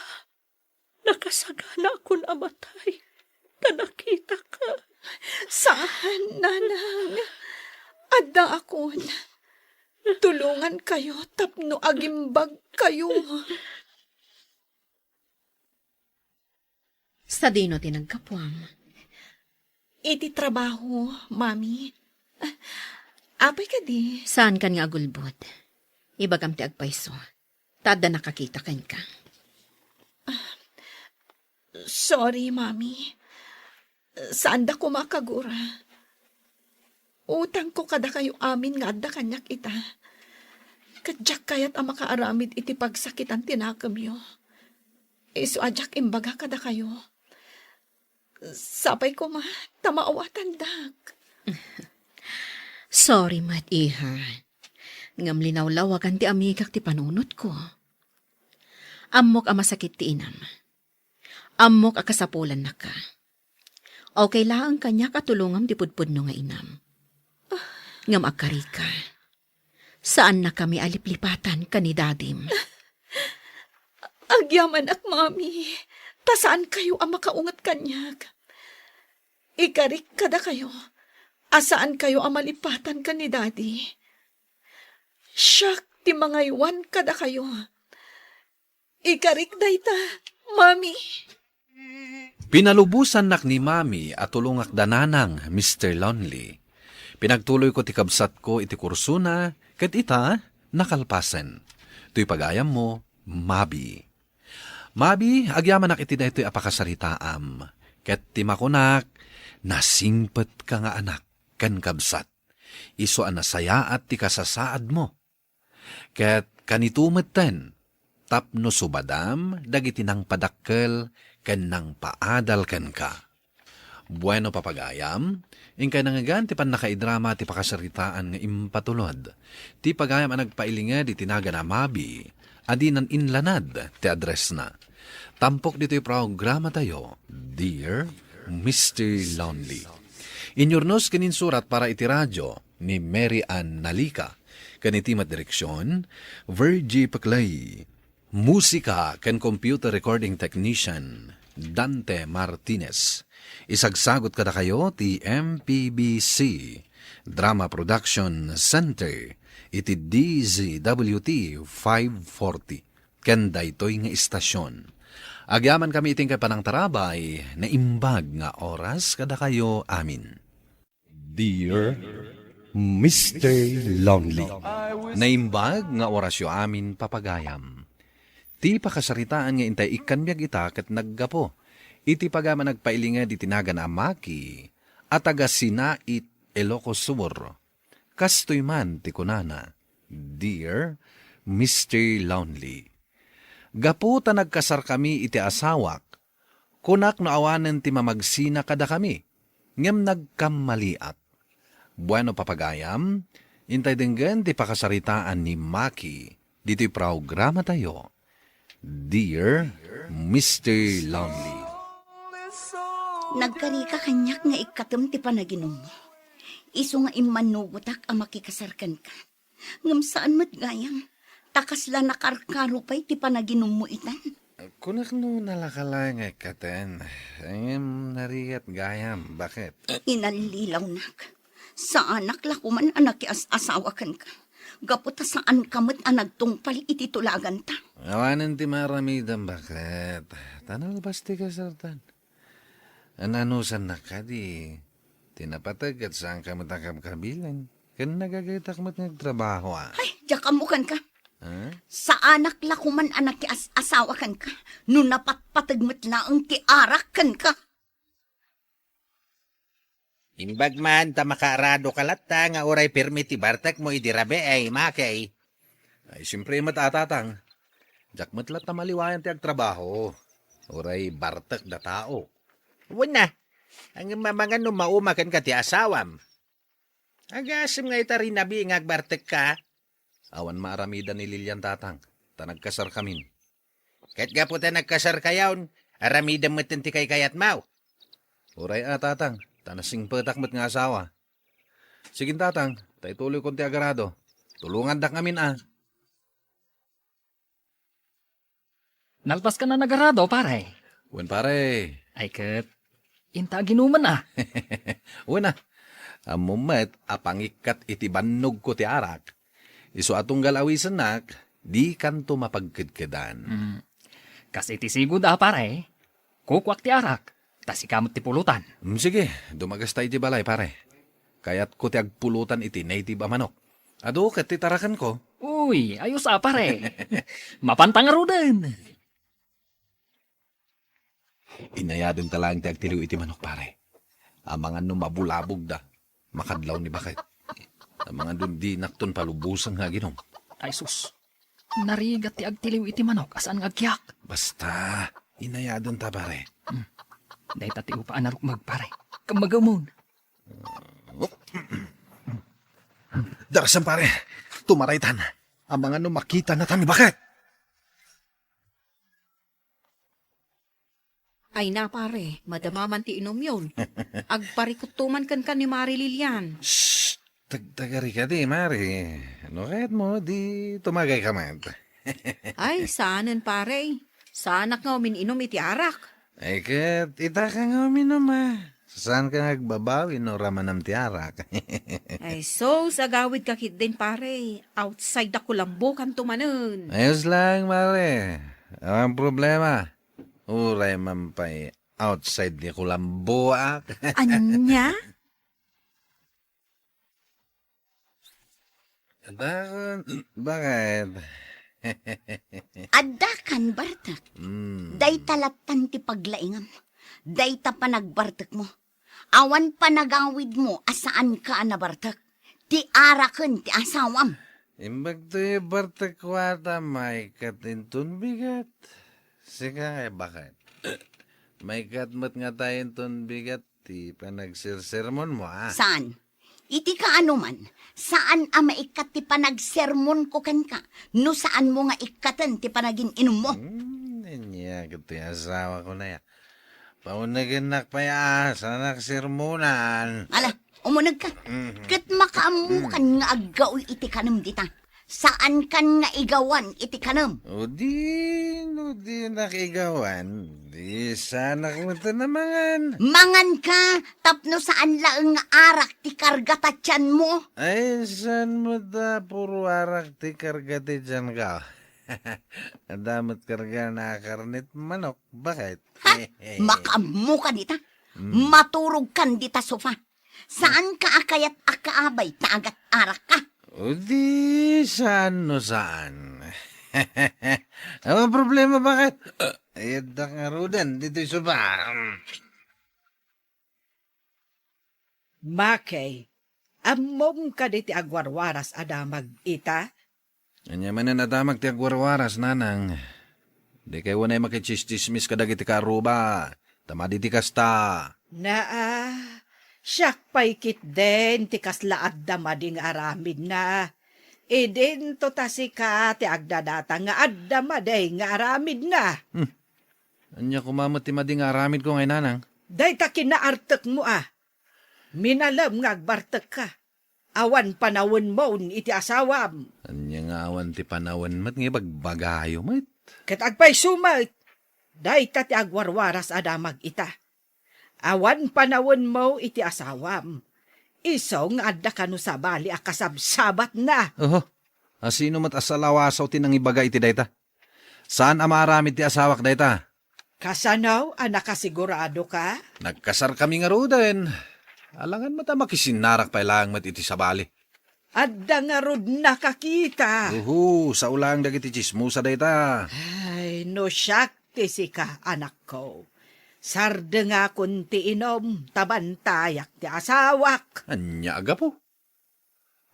nakasaganaakon a matay ta nakitaka. Saan, Nanang. Addaakon. Tulongankayo tapno agimbagkayo. Sadino ti naggapuam? Iti trabaho, Mami. Apay kadi? Saankan nga agulbod. Ibagam ti agpayso. Ta adda nakakita kenka. Sorry, Mami. Saanda koma a kagura. Utangko kadakayo amin nga adda kaniak ita. Ket diak kayat a makaaramid iti pagsakitan ti nakemyo. Isu a diak imbaga kadakayo. Sapay koma ta maawatandak. Sorry met, iha. Ngem linawlawagan ti amigak ti panunotko. Ammok a masakit ti inam. Ammok a kasapulannaka. Okay laeng kaniak a tulongam ti pudpudno nga inam. Ngem agkarika, saannakami a liplipatan ken ni Dadim. Agyamanak, Mami, ta saankayo a makaunget kaniak. Ikarik kadakayo a saankayo a malipatan ken ni Daddy. Siak ti mangaywan kadakayo. Ikarik dayta, Mami. Pinalubosannak ni Mami a tulongak da Nanang, Mister Lonely. Pinagtuloyko ti kabsatko iti kursona, ket ita, nakalpasen. Toy pagayammo, Mabi. Mabi, agyamanak iti daytoy a pakasaritaam, ket ti makunak, nasingpetka nga anak ken kabsat. Isu a nasayaat ti kasasaadmo. Ket kanito metten, tapno subadam dagiti nangpadakkel ken nangpaadal kenka. Bueno, papagayam, inkay nangngegan ti pannakaidrama ti pakasaritaan nga impatulod. Ti pagayam a nagpailinged iti nagan a Mabi, a dinan inlanad ti addressna. Tampok ditoy programatayo, Dear Mister Lonely. Inyurnos ken insurat para iti radio ni Mary Ann Nalica, ken iti met direksion, Virgie Peclay. Musika ken computer recording technician, Dante Martinez. Isagsagot kadakayo ti M P B C Drama Production Center iti D Z W T five forty ken daytoy nga istasion. Agyamankami iti inkay panangtarabay, naimbag nga oras kadakayo amin. Dear Mister Lonely. Naimbag nga orasyo amin, papagayam. Ti pakasaritaan nga intay ikkan biag ita ket naggapu iti pagayam a nagpailinged iti nagan a Maki a taga Sinait, Ilocos Sur. Kastoy man ti kunana, Dear Mister Lonely. Gapu ta nagkasarkami iti asawak, kunak no awanen ti mamagsina kadakami, ngem nagkammaliak. Bueno, papagayam, intay denggen ti pakasaritaan ni Maki ditoy programatayo, Dear Mister Lonely. Nagkarika kaniak nga ikkatem ti panaginummo. Isu nga immanugotak a makikasar kenka. Ngem saan met gayam, ta kasla nakarkaro pay ti panaginummo itan. Kunak no nalaka laeng nga ikkaten, ngem narigat gayam. Bakit? Inallilawnak. Saanak la koman a nakias-asawa kenka. Gapu ta saanka met a nagtungpal iti tulaganta. Awanen ti maaramidem, bakit? Ta nalbas ti kasartan. Ananusannak kadi? Ti napateg ket saanka met a kabkabilen. Ken nagagaytak met nga agtrabaho, a. Ay, diak ammo kenka. Ha? Saanak la koman a nakias-asawa kenka no napatpateg met laeng ti arak kenka. Imbag man ta makaaradoka latta nga uray permi ti bartekmo idi rabii, Maki. Ay, siempre met a, Tatang. Diak met latta maliwayan ti agtrabaho. Uray bartek da tao. Wen a, ngem amangan no mauma kenka ti asawam. Agasem nga ita rinabii nga agbartekka. Awan maaramidan ni Lilian, Tatang, ta nagkasarkamin. Ket gapu ta nagkasarkayon, aramidem metten ti kaykayatmo. Uray a, Tatang, ta nasingpetak met nga asawa. Sige, Tatang, ta ituloykon ti agarado. Tulongandak ngamin a. Nalpaska a nagarado, pare. Wen, pare. Ay ket, inta aginuman a. Wen a, ammom met a pangikkat iti bannogko ti arak. Isu a tunggal awisennak, dikanto mapagkedkedan. Mm. Kas iti sigud a, pare, kukuak ti arak, ta sika met ti pulutan. Mm, sige, dumagasta iti balay, pare. Kayatko ti agpulutan iti native a manok. Adu ket ti tarakenko. Uy, ayos a, pare. Mapanta ngaruden. Inayadenta laeng ti agtiliw iti manok, pare. Amangan no mabulabogda, makadlaw ni baket. Amangan no dinakton palubosen nga aginom. Ay sus, narigat ti agtiliw iti manok a saan nga agkiak. Basta, inayadenta, pare. Hmm. Dayta ti upa a narukmeg, pare. Ken magamon. Darasem, pare. Tumaraytan. Amangan no makitanata ni baket. Ay na, pare, madama man ti inumyon. Agparikutto man kenka ni Mari Lilian. Shh! Tagtagari kadi, Mari. No kayatmo, di tumagayka met. Ay, saanen, pare. Saanak nga umin-inum iti arak. Ay ket, itaka nga uminum a. Saanka nga agbabawi no ramanam ti arak. Ay sus, agawidka ketdin, pare. Outside a kulambokanto manen. Ayos laeng, Mari. Awan problema. Uray man pay outside ni kulamboak. Ania? Adakon, baket? Addakan bartek. Mm. Dayta lattan ti paglaingam. Dayta panagbartekmo. Awan panagawidmo a saanka a nabartek. Ti araken ti asawam. Imbag toy bartek kuata, maikkat inton bigat. Sika ngay, baket? Maikkat met ngata inton bigat ti panagsersermonmo, a? Saan? Iti kaano man, saan a maikkat ti panagsermonko kenka no saanmo nga ikkaten ti panagin-inummo. Hmm, ania ket ti asawako naya. Paunegennak pay a, saanak sermonan. Ala, umunegka. Mhm. Ket makaammokan nga aggaw iti kanem dita. Saankan nga igawan iti kanem. O di, no dinak igawan, di saanak met a mangan. Manganka, tapno saan laeng nga arak ti karga ta tianmo. Ay, saan met a puro arak ti karga ti tianko? Adda met karga na karnit manok, baket? Ha? Makaammokan ita. Mm. Maturogkan dita sofa. Saanka a kayat a kaabay ta agat-arakka? O di, saan no saan. Awan problema, baket? Ay, adda ngaruden ditoy sofa. Makey, ammom kadi ti agwarwaras a damag ita? Ania manen a damag ti agwarwaras, nanang? Dikay unay makitsismis kadagiti kaarruba, ta madi ti kasta. Naa, Siak pay ketdin ti kasla adda madi nga aramidna. Idinto ta sika ti agdadata nga adda madi nga aramidna. Hmm. Ania koma met ti madi nga aramidko ngay, nanang? Dayta kinaartekmo a. Minalem nga agbartekka. Awan panawenmo iti asawam. Ania nga awan ti panawen met nga ibagbagayo met? Ket agpayso met, dayta ti agwarwaras a damag ita. Awan panawenmo iti asawam. Isu nga adda kano sabali a kasabsabatna. Oho, asino met a salawasaw ti nangibaga iti dayta? Saan a maaramid ti asawak dayta? Kasano a nakasigurado ka? Nagkasarkami ngaruden. Alangan met a makisinnarak pay laeng met iti sabali. Adda ngarudna ka kita. Uhu, sao laeng dagiti tsismosa dayta. Ay, no siak ti sika, anakko. Sardengakon ti inum, ta bantayak ti asawak. Ania a gapu?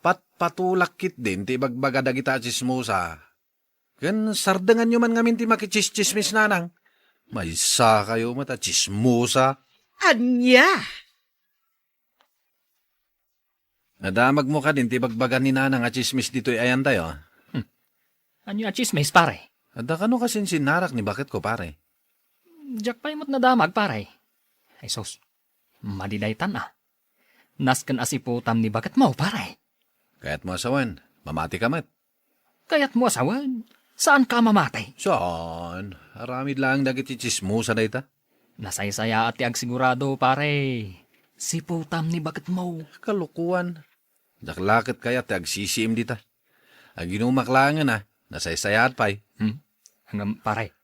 Patpatulak ketdin ti ibagbaga dagita a tsismosa. Ken sardenganyo man ngamin ti makitsistsismis, nanang. Maysakayo met a tsismosa. Ania? Nadamagmo kadin ti ibagbaga ni nanang a tsismis ditoy ayantayo? Hmm. Ania a tsismis, pare? Adda kano kasinsinnarak ni baketko, pare? Diak pay met nadamag, pare. Ay sus, madi daytan a. Nasken a siputam ni baketmo, pare. Kayatmo a sawen, mamati ka met. Kayatmo a sawen, saan ka a mamati? Saan? Aramid laeng dagiti tsismosa dayta. Nasaysayaat ti agsigurado, pare. Siputam ni baketmo. Kalokoan. Diak la ket kayat ti agsisiim dita. Aginumak laengen a, nasaysayaat pay. Hmm? Ngem, pare,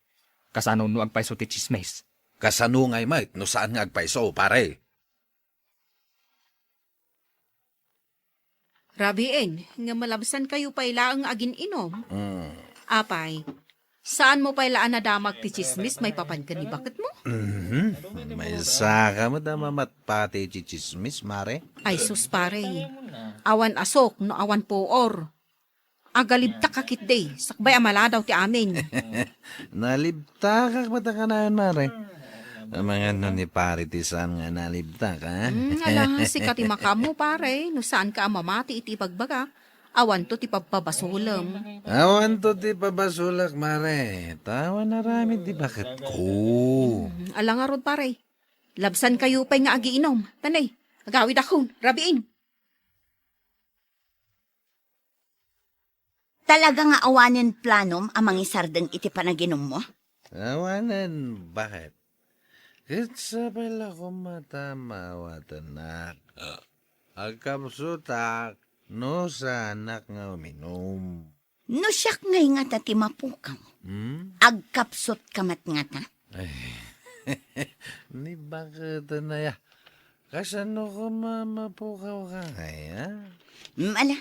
kasano no agpayso ti tsismis? Kasano ngay met no saan nga agpayso, pare? Rabiin, nga malabsankayo pay laeng agin-inom. Mm. Apay, saanmo pay la a nadamag ti tsismis maipapan ken ni baketmo? Mhm. Maysaka met a mamatpati ti tsismis, mare. Ay sus, pare. Awan asok no awan puor. Agalibtak a ketdi, sakbay a maladaw ti amin. Nalibtakak met a kanayon, mare. Amangan no ni pare ti saan nga nalibtak, ha? Hmm, ala, sika ti makaammo, pare, no saanka a mamati iti ibagbaga. Awanto ti pabpabasolem. Awanto ti pabasolak, mare. Ta awan aramid ti baketko. Hmm, ala ngarud, pare. Labsankayo pay nga agiinom. Tanay, agawidakon, rabiin. Talaga nga awanen planom a mangisardeng iti panaginummo? Awanen, baket? Ket sapay la koma ta maawatennak. Agkapsutak no saanak nga uminum. No siak ngay ngata ti mapukaw, Hmm? Agkapsutka met ngata? Ay, ni baketen aya. Kasano koma mapukawka ngay, a? Mm, ala,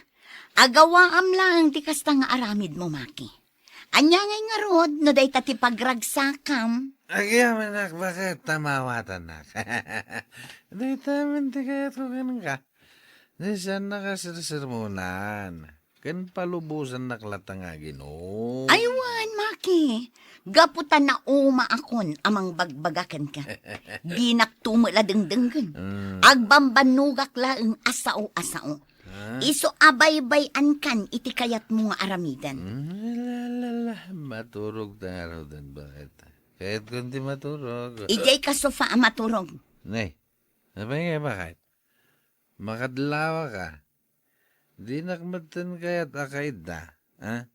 agawaam laeng ti kasta nga aramidmo, Maki. Ania ngay ngarud no dayta ti pagragsakam? Agyamanak, baket ta maawatannak. Dayta met ti kayatko kenka. Ni saannak a sersermonan. Ken palubosannak latta nga aginom. Ay wen, Maki, gapu ta naumaakon a mangbagbaga kenka. Dinakto met la dengdenggen. Mm. Agbambannogak laeng a sao a sao. Ha? Isu a baybay-ankan iti kayatmo nga aramiden. Mm, la, la, la. Maturog ta ngaruden, baket? Kayatkon ti maturog. Idiay ka sofa a maturog. Nay, apay ngay, baket? Makadlawak a. Dinak metten kayat a kaidda, a?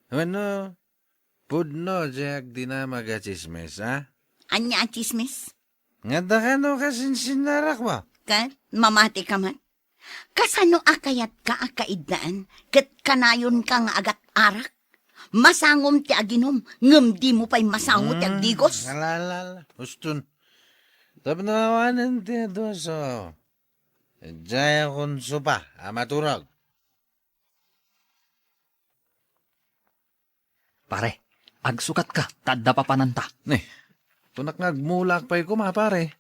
Wenno, pudno diay agdinamag a tsismis, a? Ania a tsismis? Nga dakano kasinsinnarak mo? Ket mamati ka met? Kasano a kayatka a kaiddaan ket kanayonka nga agat-arak? Masangom ti aginom, ngem dimo pay masango ti Hmm, agdigos? Ala, ala, ala. Uston. Tapno awanen ti adu a sao. Idiay akon sofa a maturog. Pare, agsukatka ta adda papananta. Ni, kunak nga agmulaak pay koma, pare.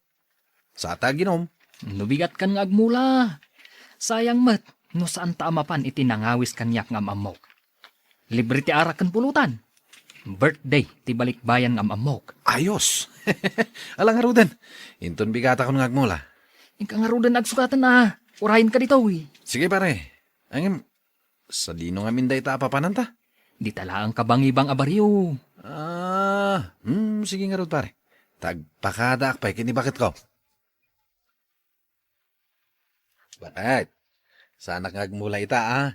Saan ta aginom? No bigatkan nga agmula, sayang met no saanta a mapan iti nangawis kaniak nga am-ammok. Libre ti arak ken pulutan. Birthday ti balikbayan nga am-ammok. Ayos! Ala ngaruden, inton bigatakon nga agmula. Inka ngaruden agsukaten a. Urayenka ditoy. Sige, pare. Ngem, sadino ngamin dayta a papananta? Dita laeng kabangibang a barrio. Ah, hmm, sige ngarud, pare. Ta agpakadaak pay ken ni baketko. Baket, saanak nga agmula ita, a?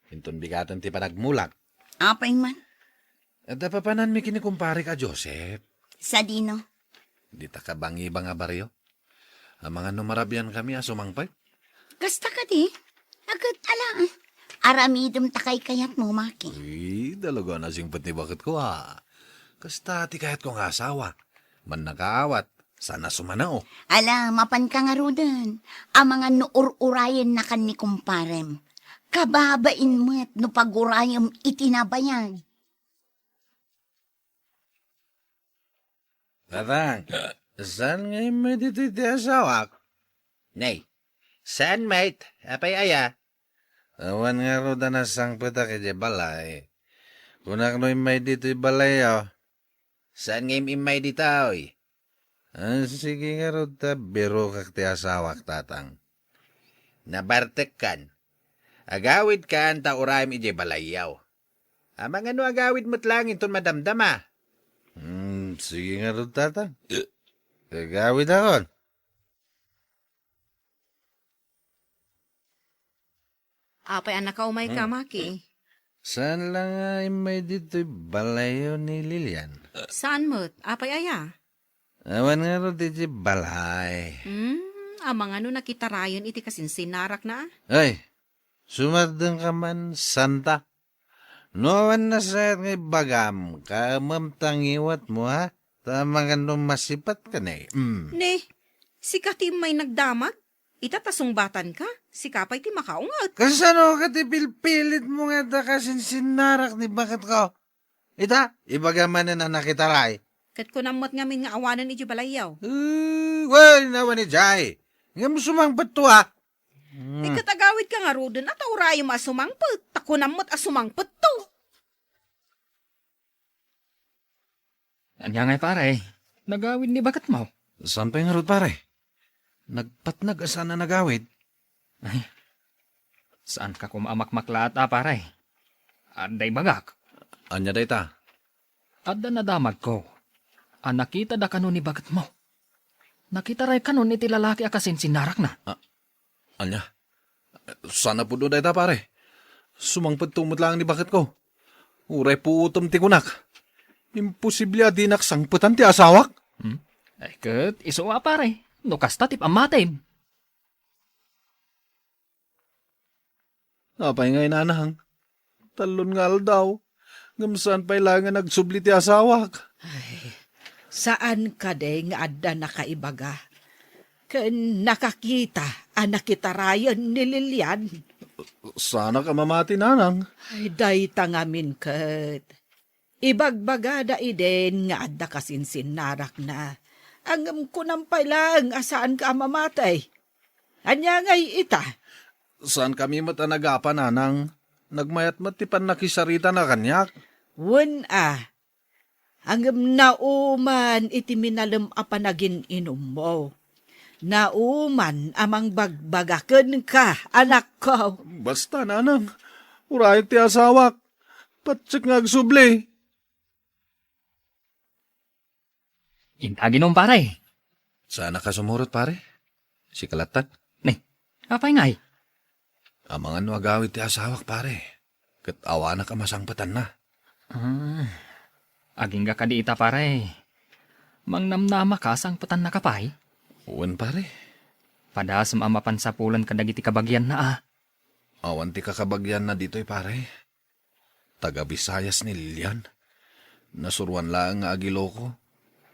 Inton bigaten ti panagmulak. Apay man? Adda papananmi ken ni kumparek a Joseph. Sadino? Dita kabangibang a barrio. Amangan no marabiankami a sumangpet? Kasta kadi? Aket ala, eh. Aramidem ta kaykayatmo, Maki. Uy, talaga a nasingpet ni baketko, a. Kasta ti kayatko nga asawa. Mannakaawat, saan a sumanao. Ala, mapanka ngaruden. Amangan no ur-urayennakan ni kumparem. Kababain met no pagurayem iti nabayag. Tatang, saan nga immay ditoy ti asawak? Nay, saan met? Apay aya? Awan ngarud a nasangpetak idiay balay. Kunak no immay ditoy balayyo. Saan nga im-immay ditoy? Ah, sige ngarud ta birokak ti asawak, tatang. Nabartekkan. Agawidkan ta urayem idiay balayyo. Amangan no agawid met laeng inton madamdama. Hmm, sige ngarud, tatang. Agawidakon. Apay a nakaumayka, Hmm. Maki? Saan la nga immay ditoy balayyo ni Lilian? Saan met? Apay aya? Awan ngarud iti balay. Hmm, amangan no nakitarayen iti kasinsinnarakna. Ay, sumardengka man, santa. No awan nasayaat nga ibagam, kaemem ta ngiwatmo, ha? Ta amangan no masipatka, ne? Mm. Ne, sika ti immay nagdamag? Ita ta sungbatanka, sika pay ti makaunget. Kasano ket ipilpilitmo nga adda kasinsinnarak ni baketko? Ita, ibaga manen a nakitaray. Ket kunam met ngamin nga awanen idiay balayyo. Eh, wen, awan idiay. Ngem sumangpetto, a. Hmm. Iket agawidka ngaruden, a ta urayem a sumangpet, ta kunam met a sumangpetto. Ania ngay, pare? Nagawid ni baketmo? Saan pay ngarud, pare? Nagpatnag a saan a nagawid. Ay, saanka koma a makmaklaat, a, pare? Adda ibagak. Ania dayta? Adda nadamagko a nakitada kano ni baketmo. Nakitaray kanon iti lalaki a kasinsinnarakna. Ah, ania? Saan a pudno dayta, pare. Sumangpetto met laeng ni baketko. Uray puotem ti kunak. Imposible a dinak sangpetan ti asawak. Hmm? Ay, ket isu a, pare. No kasta ti pammatim. Apay ngay, nanang? Tallon nga aldaw, ngem saan pay laeng nga nagsubli ti asawak. Ay, saan kadi nga adda nakaibaga ken nakakita a nakitarayen ni Lilian? Saanak a mamati, nanang. Ay, dayta ngamin ket. Ibagbagada idin nga adda kasinsinnarakna. Ngem kunam pay laeng a saanka a mamati. Ania ngay ita? Saankami met a nagapa, nanang. Nagmayat met ti pannakisaritana kaniak. Wen a. Ngem nauman iti minalem a panagin-inummo. Nauman a mangbagbaga kenka, anakko. Basta, nanang. Urayek ti asawak. Patiek nga agsubli. Inta ginom, pare. Saanak a sumurot, pare. Sika lattan. Ni, apay ngay? Amangan no agawid ti asawak, pare. Ket awanak a masangpetanna. Ah, agingga kadi ita, pare. Mangnamnamaka a sangpetannaka pay? Wen, pare. Padasem a mapan sapulen kadagiti kabagianna, a. Awan ti kakabagianna ditoy, pare. Taga-Visayas ni Lilian. Nasuroan laeng nga agiloko,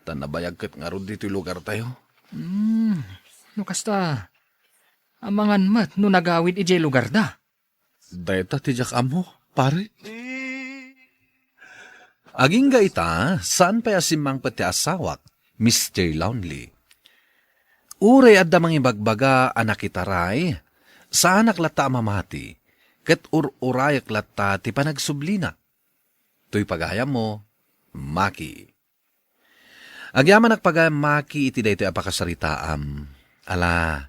ta nabayag ket ngarud ditoy lugartayo. Hmm, no kasta, amangan met no nagawid idiay lugarda. Dayta ti diak ammo, pare. Agingga ita, saan pay a simmangpet ti asawak, Mister Lonely. Uray adda mangibagbaga a nakitaray, saanak latta a mamati, ket ur-urayek latta ti panagsublina. Toy pagayammo, Maki. Agyamanak pagayam, Maki, iti daytoy a pakasaritaam. Ala,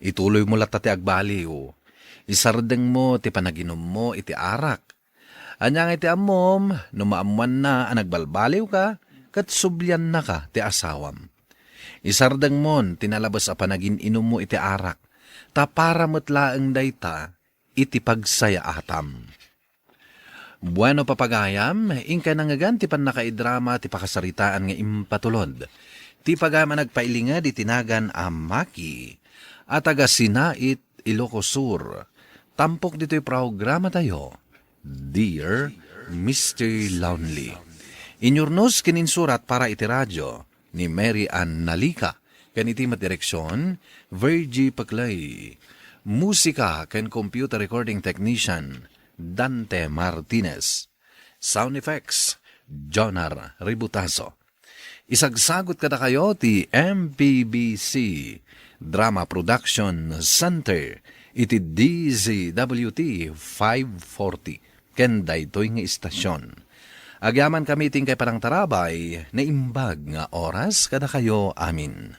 Ituloymo latta ti agbaliw. Isardengmo ti panaginummo iti arak. Ania nga iti ammom, no maammoanna a nagbalbaliwka, ket subliannaka ti asawam. Isardengmon ti nalabes a panagin-inummo iti arak, ta para met laeng dayta iti pagsayaatam. Bueno, papagayam, inkay nangngegan ti pannakaidrama ti pakasaritaan nga impatulod ti pagayam a nagpailinged iti nagan a Maki a taga Sinait, Ilocos Sur. Tampok ditoy programatayo, Dear Mister Lonely. Inyurnos ken insurat para iti radyo ni Mary Ann Nalica, ken iti met direksyon, Virgie Paclay. Musika ken computer recording technician, Dante Martinez. Sound effects, Jonar Ributazo. Isagsagot kadakayo ti M P B C Drama Production Center iti D Z W T five forty ken daytoy nga istasyon. Agyamankami ti inkay panangtarabay, naimbag nga oras kadakayo amin.